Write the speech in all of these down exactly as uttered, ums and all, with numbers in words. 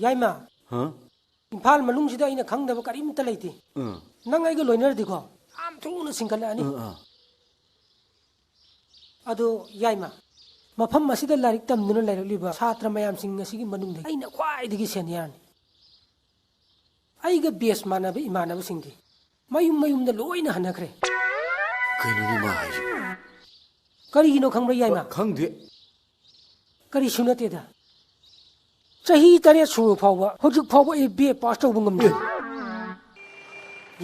ꯌꯥꯏꯃ, ꯍꯥ? ꯏꯝꯐꯥꯜ ꯃꯅꯨꯡꯁꯤꯗ ꯑꯩꯅ ꯈꯪꯗꯕ ꯀꯔꯤꯝꯇ ꯂꯩꯇꯦ꯫ ꯑꯥ꯫ ꯅꯪ ꯑꯩꯒ ꯂꯣꯏꯅꯔꯗꯤꯀꯣ, ꯌꯥꯝ ꯊꯨꯅ ꯁꯤꯡꯒꯠꯂꯛꯑꯅꯤ꯫ ꯑꯥ, ꯑꯥ꯫ ꯑꯗꯣ ꯌꯥꯏꯃ, ꯃꯐꯝ ꯑꯁꯤꯗ ꯂꯥꯏꯔꯤꯛ ꯇꯝꯗꯨꯅ ꯂꯩꯔꯛꯂꯤꯕ ꯁꯥꯇ꯭ꯔ ꯃꯌꯥꯝꯁꯤꯡ ꯑꯁꯤꯒꯤ ꯃꯅꯨꯡꯗ ꯑꯩꯅ ꯈ꯭ꯋꯥꯏꯗꯒꯤ ꯁꯦꯅꯤꯌꯔꯅꯤ꯫ ꯑꯩꯒ ꯕꯦꯁ ꯃꯥꯟꯅꯕ ꯏꯃꯥꯟꯅꯕꯁꯤꯡꯗꯤ ꯃꯌꯨꯝ ꯃꯌꯨꯝꯗ ꯂꯣꯏꯅ ꯍꯟꯅꯈ꯭ꯔꯦ꯫ ꯀꯩꯅꯣꯅꯦ ꯃꯥ ꯍꯥꯏꯁꯤꯕꯣ? ꯀꯔꯤꯒꯤꯅꯣ ꯈꯪꯕ꯭ꯔꯥ, ꯌꯥꯏꯃ? ꯈ-, ꯈꯪꯗꯦ꯫ ꯀꯔꯤꯁꯨ ꯅꯠꯇꯦꯗ꯫ ꯆꯍꯤ ꯇꯔꯦꯠ ꯁꯨꯔꯕ ꯐꯥꯎꯕ, ꯍꯧꯖꯤꯛ ꯐꯥꯎꯕ ꯑꯩ ꯕꯤ ꯑꯦ ꯄꯥꯁ ꯇꯧꯕ ꯉꯝꯗꯦ꯫ ꯑꯦ꯫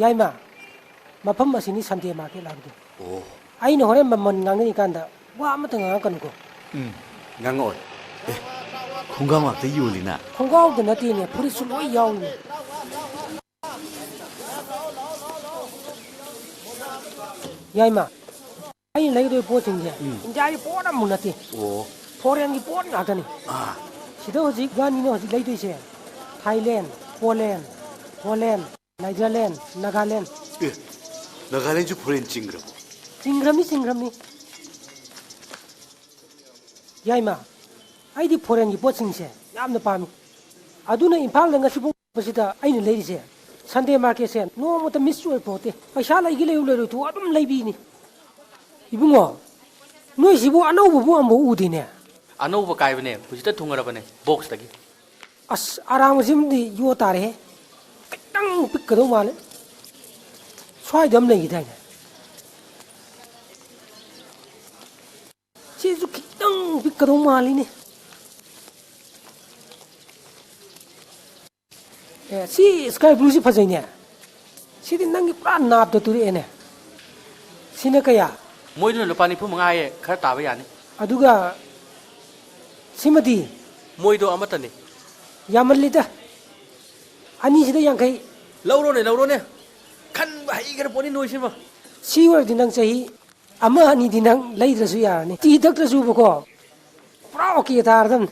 ꯌꯥꯏꯃ, ꯃꯐꯝ ꯑꯁꯤꯅꯤ ꯁꯟꯗꯦ ꯃꯥꯔꯀꯦꯠ ꯍꯥꯏꯕꯗꯣ꯫ ꯑꯣ꯫ ꯑꯩꯅ ꯍꯣꯔꯦꯟ ꯃꯃꯜ ꯉꯥꯡꯅꯔꯤꯀꯥꯟꯗ ꯋꯥ ꯑꯃꯇ ꯉꯥꯡꯉꯛꯀꯅꯨꯀꯣ꯫ ꯎꯝ, ꯉꯥꯡꯉꯛꯑꯣꯏ꯫ ꯑꯦ, ꯈꯣꯡꯒ꯭ꯔꯥꯎ ꯉꯥꯛꯇ ꯌꯣꯜꯂꯤꯅ? ꯈꯣꯡꯒ꯭ꯔꯥꯎꯗ ꯅꯠꯇꯦꯅꯦ, ꯐꯨꯔꯤꯠꯁꯨ ꯂꯣꯏ ꯌꯥꯎꯔꯤꯅꯦ꯫ ꯌꯥꯏꯃ, ꯑꯩꯅ ꯂꯩꯗꯣꯏ ꯄꯣꯠꯁꯤꯡꯁꯦ, ꯎꯝ꯫ ꯏꯟꯗꯤꯌꯥꯒꯤ ꯄꯣꯠ ꯑꯃꯨꯛ ꯅꯠꯇꯦ꯫ ꯑꯣ꯫ ꯐꯣꯔꯦꯟꯒꯤ ꯄꯣꯠ ꯉꯥꯛꯇꯅꯤ꯫ ꯑꯥ꯫ ꯁꯤꯗ ꯍꯧꯖꯤꯛ ꯏꯕꯥꯅꯤꯅ ꯍꯧꯖꯤꯛ ꯂꯩꯗꯣꯏꯁꯦ, ꯊꯥꯏꯂꯦꯟ, ꯄꯣꯂꯦꯟ, ꯍꯣꯂꯦꯟ, ꯅꯦꯗꯔꯂꯦꯟ, ꯅꯥꯒꯥꯂꯦꯟ꯫ ꯑꯦ, ꯅꯥꯒꯥꯂꯦꯟꯁꯨ ꯐꯣꯔꯦꯟ ꯆꯤꯡꯈ꯭ꯔꯕꯣ? ꯆꯤꯡꯈ꯭ꯔꯝꯅꯤ, ꯆꯤꯡꯈ꯭ꯔꯝꯅꯤ꯫ ꯌꯥꯏꯃ, ꯑꯩꯗꯤ ꯐꯣꯔꯦꯟꯒꯤ ꯄꯣꯠꯁꯤꯡꯁꯦ ꯌꯥꯝꯅ ꯄꯥꯝꯃꯤ꯫ ꯑꯗꯨꯅ ꯏꯝꯐꯥꯜꯗ ꯉꯁꯤꯐꯥꯎ ꯁꯤꯗ ꯑꯩꯅ ꯂꯩꯔꯤꯁꯦ, ꯁꯟꯗꯦ ꯃꯥꯔꯀꯦꯠꯁꯦ ꯅꯣꯡꯃꯇ ꯃꯤꯁ ꯑꯣꯏ ꯄꯣꯠꯇꯦ꯫ ꯄꯩꯁꯥ ꯂꯩꯒꯦ ꯂꯩꯌꯨ, ꯂꯩꯔꯣꯏ ꯇꯣꯛꯎ, ꯑꯗꯨꯝ ꯂꯩꯕꯤꯅꯤ꯫ ꯏꯕꯨꯡꯉꯣ, ꯅꯣꯏꯁꯤꯕꯨ ꯑꯅꯧꯕꯕꯨ ꯑꯃꯨꯛ ꯎꯗꯦꯅꯦ꯫ ꯑꯅꯧꯕ ꯀꯥꯏꯕꯅꯦ, ꯍꯧꯖꯤꯛꯇ ꯊꯨꯡꯉꯔꯕꯅꯦ ꯕꯣꯛꯁꯇꯒꯤ꯫ ꯑꯁ, ꯑꯔꯥꯡꯕꯁꯤꯃꯗꯤ ꯌꯣ ꯇꯥꯔꯦꯍꯦ꯫ ꯈꯤꯇꯪ ꯄꯤꯛꯀꯗꯧ ꯃꯥꯜꯂꯦ꯫ ꯁ꯭ꯋꯥꯏꯗ ꯑꯃ ꯂꯩꯈꯤꯗꯥꯏꯅꯦ? ꯁꯤꯁꯨ ꯈꯤꯇꯪ ꯄꯤꯛꯀꯗꯧ ꯃꯥꯜꯂꯤꯅꯦ꯫ ꯑꯦ, ꯁꯤ ꯁ꯭ꯀꯥꯏ ꯕ꯭ꯂꯨꯁꯤ ꯐꯖꯩꯅꯦ꯫ ꯁꯤꯗꯤ ꯅꯪꯒꯤ ꯄꯨꯔꯥ ꯅꯥꯞꯇ ꯇꯨꯔꯛꯑꯦꯅꯦ꯫ ꯁꯤꯅ ꯀꯌꯥ? ꯃꯣꯏꯗꯨꯅ ꯂꯨꯄꯥ ꯅꯤꯐꯨ ꯃꯉꯥ ꯍꯥꯏꯌꯦ, ꯈꯔ ꯇꯥꯕ ꯌꯥꯅꯤ꯫ ꯑꯗꯨꯒ ꯁꯤꯃꯗꯤ? ꯃꯣꯏꯗꯣ ꯑꯃꯠꯇꯅꯤ꯫ ꯌꯥꯝꯃꯜꯂꯤꯗ꯫ ꯑꯅꯤꯁꯤꯗ ꯌꯥꯡꯈꯩ꯫ ꯂꯧꯔꯣꯅꯦ, ꯂꯧꯔꯣꯅꯦ꯫ ꯈꯟꯕ ꯍꯩꯈ꯭ꯔ ꯄꯣꯠꯅꯤ ꯅꯣꯏꯁꯤꯃ꯫ ꯁꯤ ꯑꯣꯏꯔꯗꯤ ꯅꯪ ꯆꯍꯤ ꯑꯃ ꯑꯅꯤꯗꯤ ꯅꯪ ꯂꯩꯗ꯭ꯔꯁꯨ ꯌꯥꯔꯅꯤ꯫ ꯇꯤ ꯊꯛꯇ꯭ꯔꯁꯨꯕꯀꯣ, ꯄꯨꯔꯥ ꯑꯣꯀꯦ ꯇꯥꯔꯗꯝꯅꯤ꯫